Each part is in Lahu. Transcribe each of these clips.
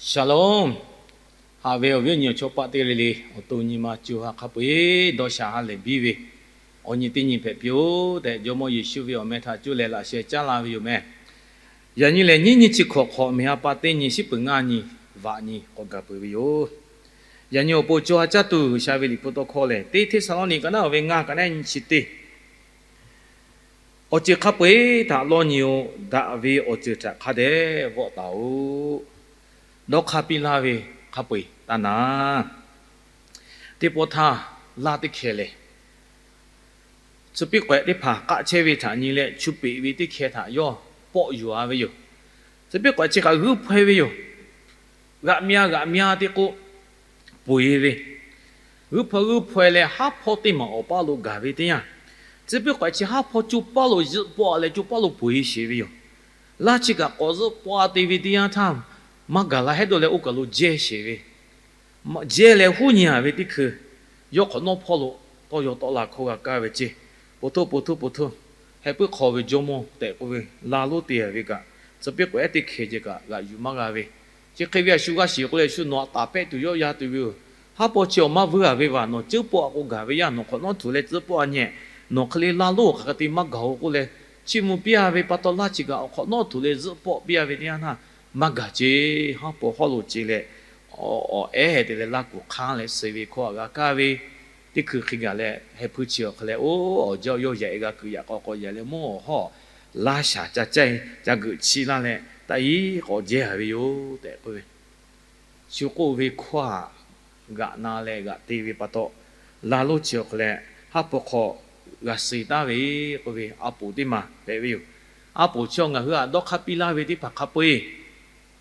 Shalom. Haꞈ ve awˬ viˉ awˬ nyi awˬ chawˇ paˆ teˇ g'aˇ le le, awˬ to nyi ma co ha hk'a peu-eˬ dawˇ sha ha lehˬ biˇ ve, awˬ nyi teˇ nyi hpehꞈ piˇ-oˆ tehꞈ, Jawˇmawˇ Yeˍsuˆ ve awˬ meh htaꞈ cuˇ leh laꞈ sheh caˉ la ve yoˬ meh. Yaꞈ nyi lehˬ, nyiˇ nyi chi hkawꞈ hk'awꞈ, miˬ ha pa teˇ nyi, shiˉ peuˍ ngaˇ nyi, vaꞈ nyi k'awꞈ gaˬ peuˬ ve yoˬ. Yaꞈ nyi awˬ pon co ha caˇ tuˬ G'uiˬsha ve liꞈ hpu tawˇ hkawˇ lehˬ, teˇ Hteˇsaˍlawˇniˆ ka naˉ ve ngaˇ ka naˉ nyi chi teˇ Awˬ ceuˬ hk'a peu-eˬ htaꞈ lawˇ nyi-oˬ. Daꞈ ve awˬ ceuˬ htaꞈ hk'a dehꞈ vawˆ taˍ-oꞈ. Dawˇ hk'aˇ piˇ laˇ ve hk'a peu-eˬ taˇ na. Teˇ pawˆ htaˇ, laˇ teˇ hkeh lehˬ, tcuh piˉ k'awehꞈ teˇ hpaˍ k'aˆ chehˇ ve htaꞈ nyi leh, chu peꞈ ve teˇ hkeh htaꞈ yawˇ pawˆ yuˬ-a ve yoˬ. Tcuh piˉ k'awehꞈ chi kaꞈ g'uiˇ hpaw-e ve yoˬ. G'aꞈ mya g'aꞈ mya teˇ k'oˆ, peu-eˬ ve, g'uiˇ hpaw g'uiˇ hpaw-e leh, haˉ hpawˇ teˇ maˬ awˬ paˇ lo gaˬ ve teˇ yanˇ, tcuh piˉ k'awehꞈ chi haˉ hpawˇ co paˇ lo zuhˆ pawˆ-a leh, co paˇ lo peu-eˬ sheˍ ve yoˬ. Laˇ chi kaꞈ k'awꞈ zuhˆ pawˆ-a te ve teˇ yanˇ htaˇ, maˇ gaˬ la hehˉ dawˇ leh, oˇ kaˬ lo jehˇ sheˍ ve, jehˇ leh huˉ nyi-a ve teˇ hkui, yawˇ hk'awꞈ nawˉ hpawˇ lo tawˇ yaw tawˆ la hkawˇ g'a kaˇ ve ceˇ. Po htoˇ, po htoˇ, po htoˇ, heh puiˉ hk'aw ve jawˇmawˇ tehꞈ k'oˆ ve, la lonˉ te-a ve kaꞈ, tcuh piˉ k'awehꞈ ehˉ teˇ hkeh ceh kaꞈ g'aꞈ yuˬ maˇ g'a ve, chi hk'e ve a shu g'a shiˍ k'o leh, shu nawˬ htaꞈ taˍ pehˆ tuˬ yawˆ yan tuˬ ve yoˬ. Haˉ pawˇ chi awˬ maˇ vuiˇ-a ve vaˬ, nawˬ ceuˉ pawˆ-a k'o gaˬ ve yaˇ, nawˬ hk'awꞈ nawˉ tuˬ leh tcuh pawˆ-a nyehˬ, nawˬ hk'e le la lonˉ hk'aˬ hk'e te maˇ gaˬ-oˬ k'oˆ leh, chiˇ mvuh piˇ-a ve pa taw, laˇ chi kaꞈ awˬ hk'awꞈ nawˉ tuˬ leh zuhˆ pawˆ piˇ-a ve teˇ yanˇ htaˇ, maˇ gaˬ ceˇ. Haˉ pawˇ hawˉ lo ce leh, awˬ ehˉ te leh laˇ kuˬ hk'anˇ leh suh ve hkawˇ htaꞈ g'a kaˇ ve, teˇ hkui hk'e gaˬ leh, heh puiˉ chi awˬ hk'e leh, oˇ awˬ jaˇ yawˇ yaꞈ-e g'a kuiˬ yaꞈ k'aw k'aw yaꞈ leh mvuhˇ awˬ hawˉ laˇ shaˍ ca caˇ ca geuꞈ chiˇ laˇ leh, taˆ-iˉ k'awꞈ jehˇ-a ve yoˬ tehꞈ k'oˆ ve, shu k'oˆ ve hkawˇ htaꞈ g'aꞈ na leh g'aꞈ te ve pa taw, la lonˉ chi awˬ hk'e leh, haˉ pawˇ hk'aw g'a suh taˍ ve k'oˆ ve, a poˍ teˇ maˬ hpehꞈ ve yoˬ. A poˍ chi ngaˬ hui htaꞈ dawˇ hk'aˇ piˇ laˇ ve teˇ hpaˍ hk'a peu-eˬ,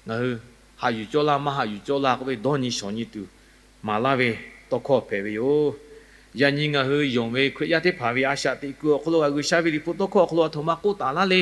ngaˬ hui haꞈ yuˬ cawˇ laˇ maˇ haꞈ yuˬ cawˇ laˇ k'oˆ ve dawˇ nyi shawˍ nyi tuˬ maˍ laˇ ve tawˇ hkawˇ hpehꞈ ve yoˬ. Yaꞈ nyi ngaˬ hui yonˍ ve Hkriꞈ yaˇ teˇ hpaˍ ve a shaꞈ teꞈ kuiˬ awˬ hk'aw lo, G'uiˬsha ve liꞈ hpu tawˇ hkawˇ awˬ hk'aw lo a htoꞈ ma k'oˆ taˍ laˇ le.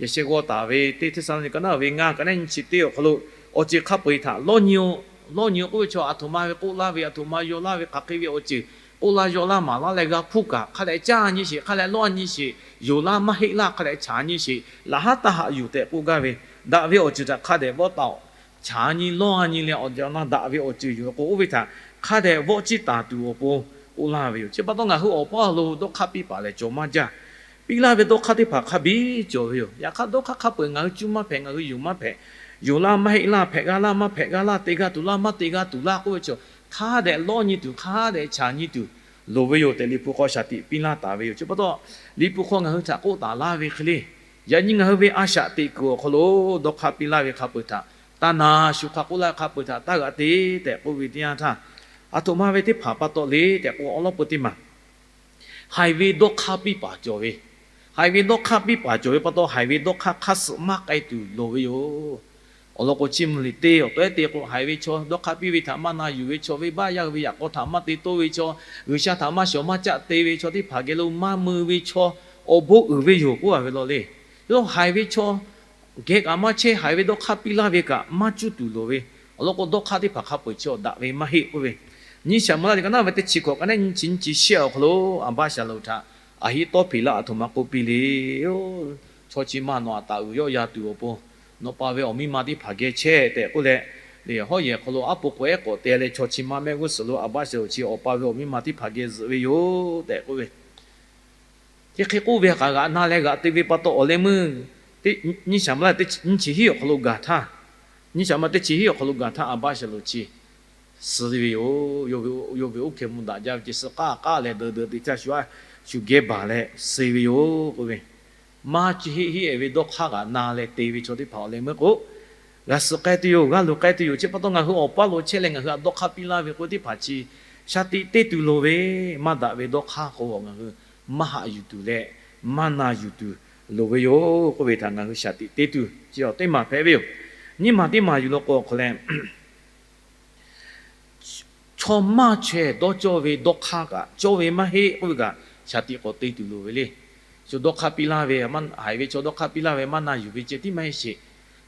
Yaꞈ sheh g'aw taˍ ve teˇ Hteˇsaˍlawˇniˆ ka naˉ ve ngaˇ ka naˉ nyi chi teˇ awˬ hk'aw lo, awˬ ceuˬ hk'a peu-eˬ htaꞈ lawˇ nyi-oˬ. Lawˇ nyi-oˬ k'oˆ ve chaw, a htoꞈ ma ve k'oˆ laˇ ve, a htoꞈ ma yaw laˇ ve, hk'aˬ hk'e ve awˬ ceuˬ k'oˆ laˇ yaw laˇ maˍ laˇ leh g'a hpuˇ kaꞈ, hk'a dehꞈ caˇ nyi sheˍ, hk'a dehꞈ lawˇ nyi sheˍ, yonˍ laˇ maˇ heˆ laˇ, hk'a dehꞈ chaꞈ nyi sheˍ, laꞈ haˉ taˇ haꞈ yuˬ tehꞈ k'oˆ gaˇ ve, daꞈ ve awˬ ceuˬ htaꞈ hk'a dehꞈ vawˆ taˍ-oꞈ. Chaꞈ nyi lawˇ nyi leh awˬ jaˇ na daꞈ ve awˬ ceuˬ yoˬ k'o, oˇ ve htaꞈ hk'a dehꞈ vawˆ ciˇ taˍ tuˬ awˬ pon k'oˆ laˇ ve yoˬ. Chi pa taw ngaˬ hui awˬ paˇ lo dawˇ hk'aˇ piˇ paˍ lehˬ cawˬ maˇ jaˇ. Piˇ laˇ ve dawˇ hk'aˇ teˇ hpaˍ hk'a biˇ cawˬ ve yoˬ. Yaꞈ hk'aˇ dawˇ hk'aˇ hk'a peu-eˬ ngaˬ hui cuˇ maˇ hpehꞈ, ngaˬ hui yonˍ maˇ hpehꞈ, yonˍ laˇ maˇ heˆ laˇ, hpehꞈ g'a laˇ maˇ hpehꞈ g'a laˇ, te g'a tuˬ laˇ maˇ te g'a tuˬ laˇ k'oˆ ve chaw, hk'a dehꞈ lawˇ nyi tuˬ, hk'a dehꞈ chaꞈ nyi tuˬ loˍ ve yoˬ tehꞈ, Liꞈ hpu hk'aw shaˍ tiꞈ piˇ laˇ taˍ ve yoˬ. Chi pa taw, Liꞈ hpu hk'aw ngaˬ hui htaꞈ k'oˆ taˍ laˇ ve hk'e le, yaꞈ nyi ngaˬ hui ve a shaꞈ teꞈ kuiˬ awˬ hk'aw lo dawˇ hk'aˇ piˇ laˇ ve hk'a peu-eˬ htaꞈ taˇ na, shu hk'a k'oˆ laˇ ve hk'a peu-eˬ htaꞈ taˇ g'aꞈ te tehꞈ k'oˆ ve teˇ yanˇ htaˇ, a htoꞈ ma ve teˇ hpaˍ pa taw le tehꞈ k'o, awˬ lawn peu teˇ maˬ haiˬ ve dawˇ hk'aˇ piˇ paˍ cawˬ ve, haiˬ ve dawˇ hk'aˇ piˇ paˍ cawˬ ve pa taw, haiˬ ve dawˇ hk'aˇ hk'aˇ suh maˇ k'ai tuˬ loˍ ve yoˬ. Awˬ lawn k'o, chiˇ mvuh liꞈ teˇ awˬ tawehˉ te k'o, haiˬ ve chaw dawˇ hk'aˇ piˇ ve htaꞈ maˇ na yuˬ ve chaw, venˇbaˆ yaˇ ve yaꞈ k'aw htaꞈ maˇ te toˇ ve chaw, G'uiˬsha htaꞈ maˇ shawˍ maˇ caˆ te ve chaw teˇ hpaˍ geh lo maˇ mui ve chaw, awˬ bon uiˍ ve yoˬ k'oˆ-a ve law le. Yawˇ haiˬ ve chaw geh kaꞈ maˇ chehˇ, haiˬ ve dawˇ hk'aˇ piˇ laˇ ve kaꞈ maˇ cuˇ tuˬ loˍ ve, awˬ lawn k'o, dawˇ hk'aˇ teˇ hpaˍ hk'a peu-eˬ chi awˬ daꞈ ve maˇ heˆ k'oˆ ve, nyiˇ Saˍmo-eˍlaˆ liꞈ ka naˉ ve teˇ chi hkawꞈ ka naˉ nyi chi nyiˇ chi shehˆ awˬ hk'aw lo Aˍbaˆshaˍlonˍ htaꞈ Aˍhiˆtawˇhpeˍlaˆ a htoꞈ ma k'oˆ piˇ le. Chaw chi ma nawˬ htaꞈ taˍ uiˍ yawˆ yan tuˬ awˬ pon, nawˬ pa ve awˬ miˇ ma teˇ hpaˍ geh chehˇ tehꞈ k'oˆ leh, hawˉ yehˬ hk'aw lo aˉ po k'awehˉ k'awꞈ te leh, chaw chi ma mehˆ g'uˇ suhˍ lo Aˍbaˆshaˍlonˍ chi awˬ pa ve awˬ miˇ ma teˇ hpaˍ geh zuhꞈ ve yoˬ tehꞈ k'oˆ ve, chi hk'e k'oˆ ve htaꞈ g'aꞈ na leh g'aꞈ te ve pa taw, awˬ leh meuˇ nyiˇ Saˍmo-eˍlaˆ teˇ chi hiˉ awˬ hk'aw lo gaˬ htaˇ, nyiˇ Saˍmo-eˍlaˆ teˇ chi hiˉ awˬ hk'aw lo gaˬ htaˇ, Aˍbaˆshaˍlonˍ chi suh ve yoˬ. Yawˇ ve oˇ hkeh mvuh daꞈ jaˇ ve ce, suh k'aˇ k'aˇ leh deuˬ deuˬ teꞈ caˇ shu a, shu geh baˬ leh suh ve yoˬ k'oˆ ve, maˇ chi hiˆ hiˆ-e ve dawˇ hk'aˇ g'aꞈ na leh te ve chaw teˇ hpaˍ awˬ leh meuˇ k'o, g'a suh k'ai tuˬ yoˬ, g'a luˬ k'ai tuˬ yoˬ. Chi pa taw ngaˬ hui awˬ paˇ lo chehˇ leh ngaˬ hui htaꞈ dawˇ hk'aˇ piˇ laˇ ve k'o, teˇ hpaˍ chi shaˍ tiꞈ te tuˬ loˍ ve, maˇ daꞈ ve dawˇ hk'aˇ k'o, ngaˬ hui maˇ haꞈ yuˬ tuˬ leh maˇ na yuˬ tuˬ loˍ ve yoˬ k'oˆ ve htaꞈ ngaˬ hui shaˍ tiꞈ te tuˬ chi awˬ teˇ maˬ hpehꞈ ve yoˬ. Nyiˇ maˬ teˇ maˬ yuˬ law k'o, awˬ hk'aw leh chaw maˇ chaweh dawˇ cawˇ ve dawˇ hk'aˇ kaꞈ cawˇ ve maˇ heˆ k'oˆ ve kaꞈ, shaˍ tiꞈ k'awꞈ te tuˬ loˍ ve le. Chaw dawˇ hk'aˇ piˇ laˇ ve, haiˬ ve chaw dawˇ hk'aˇ piˇ laˇ ve maˇ na yuˬ ve ceh tiˉ maˇ heˆ sheˍ.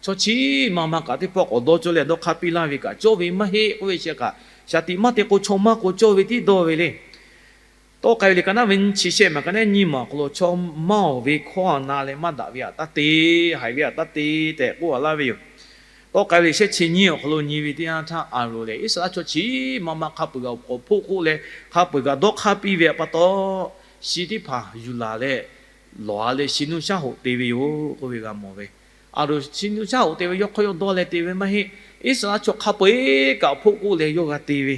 Chaw chi ma ma kaꞈ teˇ pawˆ k'awꞈ dawˇ cawˇ leh dawˇ hk'aˇ piˇ laˇ ve kaꞈ cawˇ ve maˇ heˆ k'oˆ ve chi kaꞈ, shaˍ tiꞈ maˇ te k'o, chaw maˇ k'o cawˇ ve tiˉ dawˇ ve le. Tawˆ k'ai ve liꞈ ka naˉ ve nyiˇ chi shehˆ maˬ ka naˉ nyiˇ maˬ awˬ hk'aw lo, chaw maˇ-oˬ ve hkawˇ na leh maˇ daꞈ ve htaꞈ taˇ te, haiˬ ve htaꞈ taˇ te tehꞈ k'oˆ a laˇ ve yoˬ. Tawˆ k'ai ve shehˆ chi nyiˇ awˬ hk'aw lo nyi ve teˇ yanˇ htaˇ, Aˍronˍ lehˬ Iˉsaˍreˍlaˆ chaw chi ma ma hk'a peu-eˬ g'aꞈ k'awꞈ hpoˆ k'oˆ leh, hk'a peu-eˬ kaꞈ dawˇ hk'aˇ piˇ ve pa taw, shi teˇ hpaˍ yuˬ laˬ leh lawˬ-a leh shi nuˇ shaˉ hoꞈ te ve yoˬ k'oˆ ve g'a mawˬ ve. Aˍronˍ shi nuˇ shaˉ hoꞈ te ve yawˇ hk'aw yawˇ dawˇ leh te ve maˇ heˆ. Iˉsaˍreˍlaˆ chaw hk'a peu-eˬ kaꞈ hpoˆ k'oˆ leh yawˇ g'a te ve,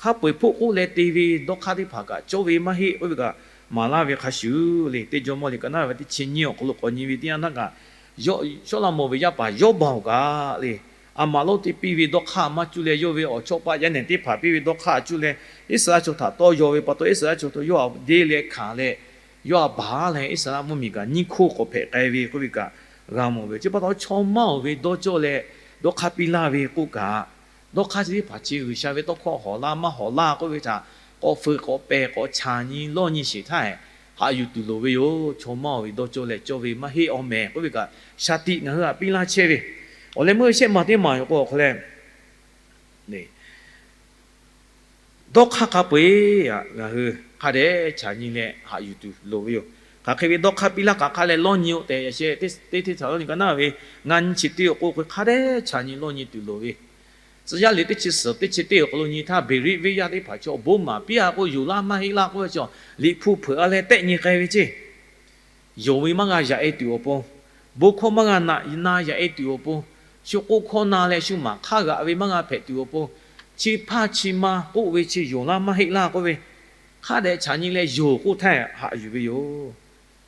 hk'a peu-eˬ hpoˆ k'oˆ leh te ve dawˇ hk'aˇ teˇ hpaˍ kaꞈ cawˇ ve maˇ heˆ k'oˆ ve kaꞈ maˍ laˇ ve hk'a shuˍ le. Teˇ Jawˇmawˇ liꞈ ka naˉ ve teˇ chi nyiˇ awˬ hk'aw lo k'awꞈ nyi ve teˇ yanˇ htaˇ kaꞈ, Sawˉlaꞈmonˍ ve yaˇ paˍ Yawˇbaoˍ kaꞈ le, aˬ maˍ lonˉ te piˇ ve dawˇ hk'aˇ maˇ cuˇ leh yawˇ ve awˬ chawˇ paˆ yaˇ nehˬ teˇ hpaˍ piˇ ve dawˇ hk'aˇ cuˇ leh Iˉsaˍreˍlaˆ chaw htaꞈ tawˇ yaw ve pa taw, Iˉsaˍreˍlaˆ chaw htaꞈ yawˇ htaꞈ deˇ leh hkanˍ leh, yawˇ htaꞈ baˬ leh Iˉsaˍreˍlaˆ mvuhˇmiˬ kaꞈ nyiˇ hkoˇ k'awꞈ hpehꞈ k'ai ve k'oˆ ve kaꞈ g'a mawˬ ve. Chi pa taw chaw maˇ awˬ ve dawˇ cawˇ leh dawˇ hk'aˇ piˇ laˇ ve k'oˆ kaꞈ, dawˇ hk'aˇ chi teˇ hpaˍ chi G'uiˬsha ve tawˇ hkawˇ hawˍ laˇ maˇ hawˍ laˇ k'oˆ ve htaꞈ k'awꞈ fuiˍ k'awꞈ pehˬ k'awꞈ chaˍ nyi lawˇ nyi sheˍ htaˇ, haꞈ yuˬ tuˬ loˍ ve yoˬ. Chaw maˇ awˬ ve dawˇ cawˇ leh cawˇ ve maˇ heˆ awˬ meh k'oˆ ve kaꞈ, shaˍ tiꞈ ngaˬ hui htaꞈ piˇ laˇ chehˇ ve. Awˬ leh meuˇ shehˆ maˬ teˇ maˬ yoˬ k'o awˬ hk'aw leh, dawˇ hk'aˇ hk'a peu-eˬ ngaˬ hui hk'a dehꞈ chaˍ nyi leh haꞈ yuˬ tuˬ loˍ ve yoˬ. Hk'aˬ hk'e ve dawˇ hk'aˇ piˇ laˇ kaꞈ hk'a leh lawˇ nyi-o tehꞈ yaꞈ sheh teˇ teˇ htaꞈ lawˇ nyi ka naˉ ve ngaˇ nyiˇ chi teˇ awˬ k'oˆ hk'e hk'a dehꞈ chaˍ nyi lawˇ nyi tuˬ loˍ ve. Tcuh yaˇ liꞈ teˇ chi suhˍ teˇ chi teˇ awˬ hk'aw lo nyi htaˇ, Beˍriˆ venˇ yaˇ teˇ hpaˍ chaw bon maˍ piˇ-a k'o, yonˍ laˇ maˇ heˆ laˇ k'oˆ ve chaw, Liꞈ hpu hpeuꞈ-a leh tehˆ nyi k'ai ve ceˇ. Yonˍ ve maˇ g'a yaꞈ-e tuˬ awˬ pon, bon hkawˇ maˇ g'a na yaꞈ-e tuˬ awˬ pon, shu k'oˆ hkawˇ na leh shu maˍ hk'aˇ g'aꞈ ve maˇ g'a hpehꞈ tuˬ awˬ pon, chi hpaˇ chi ma k'oˆ ve chi yonˍ laˇ maˇ heˆ laˇ k'oˆ ve, hk'a dehꞈ chaˍ nyi leh yonˍ k'oˆ htaˇ haꞈ yuˬ ve yoˬ.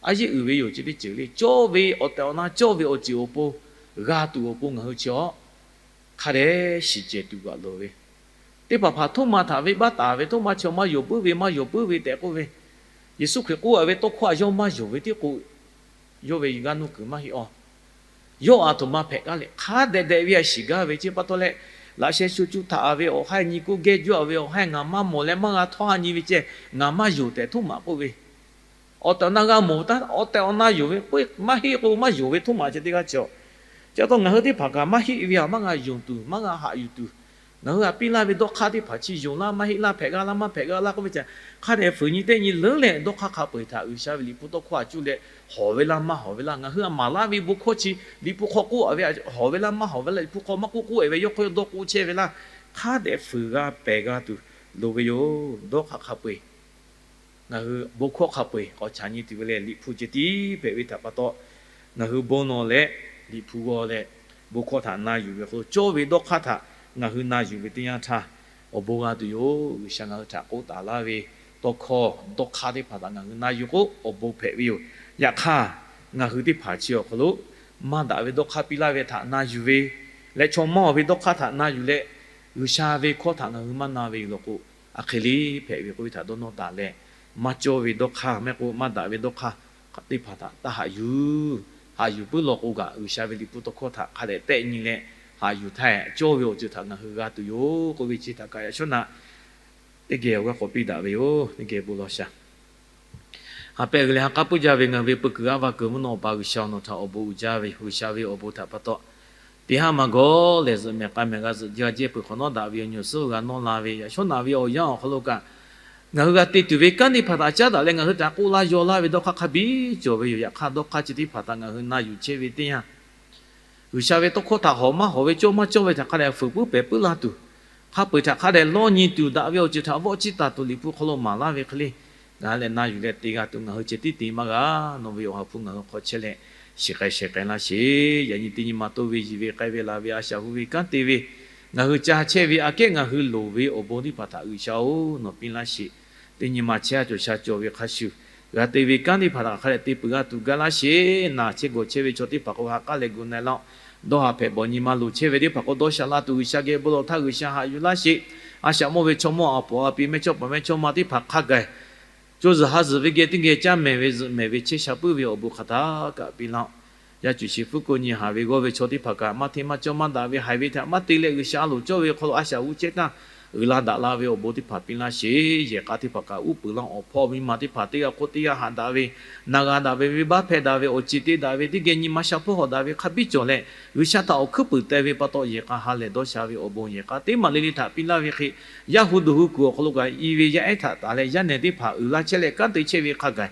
A yeˇ uiˍ ve yoˬ. Chi teˇ ceuˬ le, cawˇ ve awˬ tehˬ awˬ na cawˇ ve awˬ ceuˬ awˬ pon, g'a tuˬ awˬ pon ngaˬ hui chi-a hk'a dehꞈ shiˍ cehˬ tuˬ g'aꞈ loˍ ve. Teˇ hpaˍ hpaˍ htoˇ ma htaꞈ venˇbaˆ taˍ ve, htoˇ ma chaw maˇ yonˍ puiˉ ve, maˇ yonˍ puiˉ ve tehꞈ k'oˆ ve, Yeˍsuˆ Hkriꞈ k'oˆ-a ve tawˇ hkawˇ htaꞈ yawˇ maˇ yonˍ ve tiˉ k'o, yawˇ ve g'aˇ nuˇ kuiˬ maˇ heˆ-a. Yawˇ aˬ htoꞈ ma hpehꞈ gaˇ leh, hk'a dehꞈ dehꞈ ve a shiˍ gaˇ ve ceˇ pa taw leh, laꞈ sheh shu cuˇ htaꞈ-a ve awˬ haiˇ nyi kuˇ geh juˇ-a ve awˬ haiˇ ngaˬ maˇ mawˬ leh maˇ g'a htawˇ-a nyi ve ceh, ngaˬ maˇ yonˍ tehꞈ htoˇ maꞈ k'oˆ ve, awˬ tehˬ awˬ na g'a mawˬ taˇ, awˬ tehˬ awˬ na yonˍ ve k'o, maˇ heˆ k'o maˇ yonˍ ve htoˇ maꞈ ceh teˇ g'aˇ cawˬ. Chi pa taw ngaˬ hui teˇ hpaˍ kaꞈ maˇ heˆ ve htaꞈ maˇ g'a yonˍ tuˬ, maˇ g'a haꞈ yuˬ tuˬ, ngaˬ hui htaꞈ piˇ laˇ ve dawˇ hk'aˇ teˇ hpaˍ chi yonˍ laˇ maˇ heˆ laˇ, hpehꞈ g'a laˇ maˇ hpehꞈ g'a laˇ k'oˆ ve htaꞈ hk'a dehꞈ fuiˍ nyi tehˆ nyi leuˉ leh, dawˇ hk'aˇ hk'a peu-eˬ htaꞈ G'uiˬsha ve Liꞈ hpu tawˇ hkawˇ htaꞈ cuˇ leh hawˍ ve laˇ maˇ hawˍ ve laˇ, ngaˬ hui htaꞈ maˍ laˇ ve bon hkawˇ chi Liꞈ hpu hk'aw k'oˆ-a ve hawˍ ve laˇ maˇ hawˍ ve laˇ, Liꞈ hpu hk'aw maˇ k'oˆ k'oˆ-e ve yawˇ hk'aw yawˇ dawˇ k'oˆ chehˇ ve laˇ, hk'a dehꞈ fuiˍ g'a pehˬ g'a tuˬ loˍ ve yoˬ. Dawˇ hk'aˇ hk'a peu-eˬ ngaˬ hui bon hkawˇ hk'a peu-eˬ k'awꞈ chaˍ nyi tuˬ ve leh, Liꞈ hpu ceh tiˉ hpehꞈ ve htaꞈ pa taw, ngaˬ hui bon lawˬ leh, Liꞈ hpu g'aw leh, bon hkawˇ htaꞈ na yuˬ ve hk'aw lo cawˇ ve dawˇ hk'aˇ htaꞈ ngaˬ hui na yuˬ ve teˇ yanˇ htaˇ, awˬ bon g'a tuˬ yoˬ. G'uiˬsha ngaˬ hui htaꞈ k'oˆ taˍ laˇ ve tawˇ hkawˇ dawˇ hk'aˇ teˇ hpaˍ htaꞈ ngaˬ hui na yuˬ k'o awˬ bon hpehꞈ ve yoˬ. Yaꞈ hk'aˇ, ngaˬ hui teˇ hpaˍ chi awˬ hk'aw lo maˇ daꞈ ve dawˇ hk'aˇ piˇ laˇ ve htaꞈ na yuˬ ve leh, chaw maˇ awˬ ve dawˇ hk'aˇ htaꞈ na yuˬ leh, G'uiˬsha ve hkawˇ htaꞈ ngaˬ hui maˇ na ve yoˬ law k'o, a hk'e le hpehꞈ ve k'oˆ ve htaꞈ dawˇ nawˇ taˍ leh, maˇ cawˇ ve dawˇ hk'aˇ maˇ heˆ k'o maˇ daꞈ ve dawˇ hk'aˇ teˇ hpaˍ htaꞈ taˇ haꞈ yuˬ. Haꞈ yuˬ puiˉ law k'o kaꞈ, G'uiˬsha ve Liꞈ hpu tawˇ hkawˇ htaꞈ hk'a dehꞈ tehˆ nyi leh haꞈ yuˬ htaˇ, cawˇ ve awˬ ceuˬ htaꞈ ngaˬ hui g'a tuˬ yoˬ k'oˆ ve chi htaꞈ kaꞈ yaꞈ shawˉ naꞈ teˇ geh awˬ g'aˇ k'awꞈ piˇ daꞈ ve yoˬ. Teˇ geh bon lawˬ shaˍ. Ha pehˇ g'uiˬ leh ha k'aˉ puiˉ jaˇ ve ngaˬ hui ve peu kuiˬ g'aˇ va kuiˬ mvuhˇ naw awˬ pa G'uiˬsha awˬ nawˬ htaꞈ awˬ bon uiˍ jaˇ ve, G'uiˬsha ve awˬ bon htaꞈ pa taw, teˇ haˉ maˬ gawˇ lehˬ zuhꞈ mehˍ k'a mehˍ g'a zuhꞈ jaˇ jehˇ peuˬ hk'awꞈ nawˉ daꞈ ve awˬ nyuˬ suhˉ g'a nawˇ la ve, yaꞈ shawˉ naꞈ ve awˬ yanˇ awˬ hk'aw lo kaꞈ, ngaˬ hui g'a te tuˬ ve kanˉ teˇ hpaˍ htaꞈ caˉ daꞈ leh ngaˬ hui htaꞈ k'oˆ laˇ yaw laˇ ve dawˇ hk'aˇ hk'a biˇ cawˬ ve yoˬ. Yaꞈ hk'aˇ, dawˇ hk'aˇ chi teˇ hpaˍ htaꞈ ngaˬ hui na yuˬ chehˇ ve teˇ yanˇ, G'uiˬsha ve tawˇ hkawˇ htaꞈ hawˍ maˇ hawˍ ve, cawˇ maˇ cawˇ ve htaꞈ hk'a dehꞈ fuiˍ puiˉ pehˍ puiˉ la tuˬ, hk'a peu-eˬ htaꞈ hk'a dehꞈ lawˇ nyi tuˬ, daꞈ ve awˬ ceuˬ htaꞈ vawˆ ciˇ taˍ tuˬ, Liꞈ hpu hk'aw lo maˍ laˇ ve hk'e le, ngaˬ leh na yuˬ leh te g'a tuˬ ngaˬ hui ceh tiˉ te maˇ g'a. Nawˬ ve awˬ ha hpu ngaˬ hui hk'aw chehˇ leh shiˍ k'ai shehˍ k'ai laˇ sheˍ. Yaꞈ nyi teˇ nyi ma toˇ ve yiˬ ve k'ai ve laˬ ve a shaꞈ hu ve kanˉ te ve, ngaˬ hui ca chehˇ ve aꞈ kehˉ ngaˬ hui loˍ ve awˬ bon teˇ hpaˍ htaꞈ G'uiˬsha-oˬ, nawˬ piˇ laˇ sheˍ. Teˇ nyi ma chehˇ a cawˬ sha cawˬ ve hk'a shuˍ, g'a te ve kanˉ teˇ hpaˍ htaꞈ hk'a dehꞈ te peuˬ g'a tuˬ gaˇ laˇ sheˍ. Naˬ chehˇ gawˬ chehˇ ve chaw teˇ hpaˍ k'o ha k'aˉ leh gu na-e laˇ-oˆ. Dawˇ haˍ hpehꞈ bawˬ nyi ma loˍ chehˇ ve teˇ hpaˍ k'o dawˇ sha la tuˬ G'uiˬsha geh bon lawˬ htaˇ G'uiˬsha haꞈ yuˬ laˇ sheˍ. A shaꞈ mawˇ ve chaw mawˇ a poˍ a pi mehˇ chawˇ paˍ mehˇ chawˇ ma teˇ hpaˍ hk'a gaˬ co zuhˬ ha zuhˬ ve geh teˇ geh caˇ mehˍ ve zuhꞈ mehˍ ve chehˇ sha puiˉ ve awˬ bon hk'aˬ htaˇ kaꞈ piˇ laˇ-oˆ. Yaˇ cuˬ shi fuˉ ko nyi haˍ ve g'awˇ ve chaw teˇ hpaˍ kaꞈ maˇ hteˇ maˇ cawˇ maˇ daꞈ ve haiˬ ve htaꞈ maˇ te leh G'uiˬsha a loˍ cawˇ ve hk'aw lo a shaꞈ g'u chehˇ htaˇ, uiˍ la daꞈ la ve awˬ bon teˇ hpaˍ piˇ laˇ sheˍ. Yehˬ k'a teˇ hpaˍ kaꞈ uˉ peunˍ laˇ, awˬ hpawˇ miˇ ma teˇ hpaˍ teˇ g'aˇ hk'oˆ teˇ g'aˇ haꞈ daꞈ ve, na g'a daꞈ ve, venˇbaˆ hpehˇ daꞈ ve, awˬ ceˬ te daꞈ ve, teˇ geh nyi ma sha hpawˇ hawꞈ daꞈ ve hk'a biˇ cawˬ leh, G'uiˬsha htaꞈ awˬ hkuiˉ puiˍ teh ve pa taw yehˬ k'a ha lehˬ dawˇ sha ve awˬ bon yehˬ k'a teˇ maˬ le le htaꞈ piˇ laˇ ve hk'e, yaˇ hu duˬ hu kuiˬ awˬ hk'aw lo kaꞈ i ve yaˇ ehˉ htaꞈ taˍ leh yaˇ nehˬ teˇ hpaˍ uiˍ la chehˇ leh kanˉ te chehˇ ve hk'a gaˬ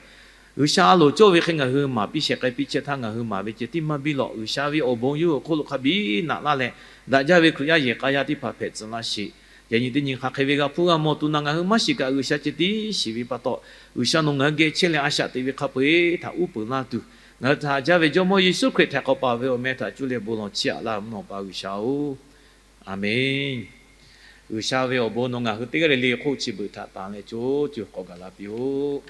G'uiˬsha a loˍ cawˇ ve hk'e ngaˬ hui maˍ piˇ shehˍ k'ai piˇ chehˇ htaˇ ngaˬ hui maˍ ve ceh tiˉ maˇ biˇ lawˬ. G'uiˬsha ve awˬ bon yawˇ hui hk'oˆ lo hk'a biˇ naꞈ laˇ leh, daꞈ jaˇ ve Hkriꞈ yaˇ yehˬ k'a yaˇ teˇ hpaˍ hpehꞈ tcuh laˇ sheˍ. Yaꞈ nyi teˇ nyi hk'aˬ hk'e ve g'a hpuˇ g'a mawˬ tuˬ naˬ ngaˬ hui maˇ shiˍ kaꞈ, G'uiˬsha ceh tiˉ shiˍ ve pa taw, G'uiˬsha nawˬ ngaˬ hui geh chehˇ leh a shaꞈ teꞈ ve hk'a peu-eˬ htaꞈ uˉ peunˍ laˇ tuˬ, ngaˬ hui htaꞈ haꞈ jaˇ ve Jawˇmawˇ Yeˍsuˆ Hkriꞈ htaiˍ hk'awꞈ paˍ ve awˬ meh htaꞈ cuˇ leh bon lawˬ chiˇ aꞈ laˇ mvuhˇ naw pa G'uiˬsha-oˬ, Aˍmenˇ. G'uiˬsha ve awˬ bon nawˬ ngaˬ hui teˇ g'aˇ le le hk'oˆ chi beuꞈ htaꞈ tanˍ leh co co k'awꞈ gaˬ la piˇ-oˆ.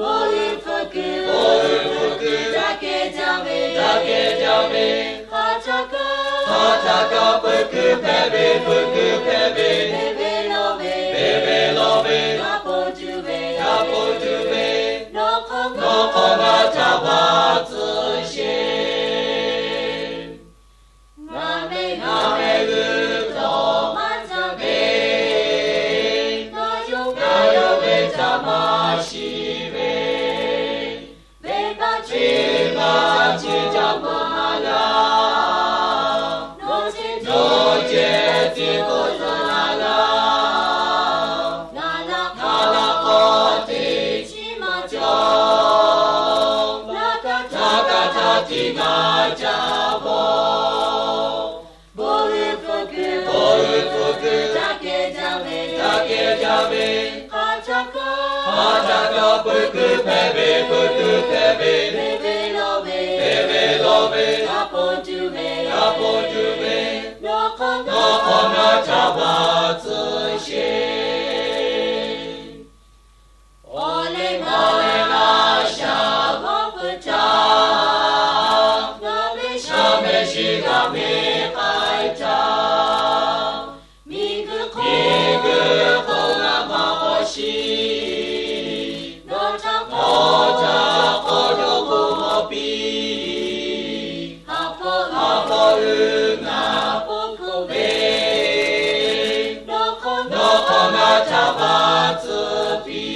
Bon uiˍ hpu kuiˬ, bon uiˍ hpu kuiˬ, jaˇ keh jaˇ ve, jaˇ keh jaˇ ve, hk'aˬ htaˇ kaꞈ, hk'aˬ htaˇ kaꞈ peu kuiˬ hpehꞈ ve, peu kuiˬ hpehꞈ ve, ve ve lawˬ ve, ve ve lawˬ ve, yaˇ po tuˬ ve, yaˇ po tuˬ ve, nawˬ hk'aw, nawˬ hk'aw ngaˬ htaꞈ baˬ tcuh sheˍ. Ngaˬ meh, ngaˬ meh g'uiˬ dawˬ maˇ caˇ ve, ngaˬ yawˇ, ngaˬ yawˇ ve htaꞈ maˇ shiˍ ve, venˇbaˆ chi, venˇbaˆ chi ca maˇ g'a. Nawˬ ceh, nawˬ ceh tiˉ k'oˆ zuhˬ la g'a. Ngaˬ laꞈ, ngaˬ laꞈ k'awꞈ teꞈ chiˉ maˇ cawˬ. Laꞈ ka, laꞈ ka htaꞈ tiˉ g'a ca bawˬ. Bon uiˍ hpu kuiˬ, bon uiˍ hpu kuiˬ, jaˇ keh jaˇ ve, jaˇ keh jaˇ ve, hk'aˬ htaˇ kaꞈ, hk'aˬ htaˇ kaꞈ peu kuiˬ hpehꞈ ve, peu kuiˬ hpehꞈ ve, ve ve lawˬ ve, ve ve lawˬ ve, yaˇ po tuˬ ve, yaˇ po tuˬ ve, nawˬ hk'aw, nawˬ hk'aw ngaˬ htaꞈ baˬ tcuh sheˍ. Awˬ leh ngaˬ leh laꞈ shaˍ g'awˇ peuˬ htaˇ, ngaˬ meh shaˍ meh shiˍ g'a meh k'ai htaˇ, miˬguiˬ hk'oˆ, miˬguiˬ hk'oˆ g'a maˇ k'awꞈ shiˍ. Nawˬ htaꞈ k'awꞈ, nawˬ htaꞈ k'awꞈ dawˇ k'oˆ mawˬ piˇ. Haꞈ k'aw, haꞈ k'aw uiˍ ngaˬ po hk'oˆ ve, nawˬ hk'aw, nawˬ hk'aw ngaˬ htaꞈ baˬ tcuh piˇ.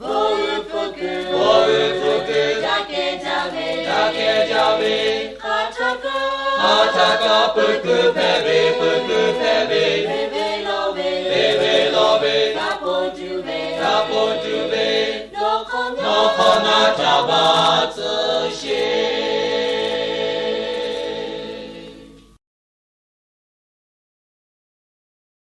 Bon uiˍ hpu kuiˬ, bon uiˍ hpu kuiˬ, jaˇ keh jaˇ ve, jaˇ keh jaˇ ve, hk'aˬ htaˇ kaꞈ, hk'aˬ htaˇ kaꞈ peu kuiˬ hpehꞈ ve, peu kuiˬ hpehꞈ ve, ve ve lawˬ ve, ve ve lawˬ ve, yaˇ po tuˬ ve, yaˇ po tuˬ ve, nawˬ hk'aw, nawˬ hk'aw ngaˬ htaꞈ baˬ tcuh sheˍ.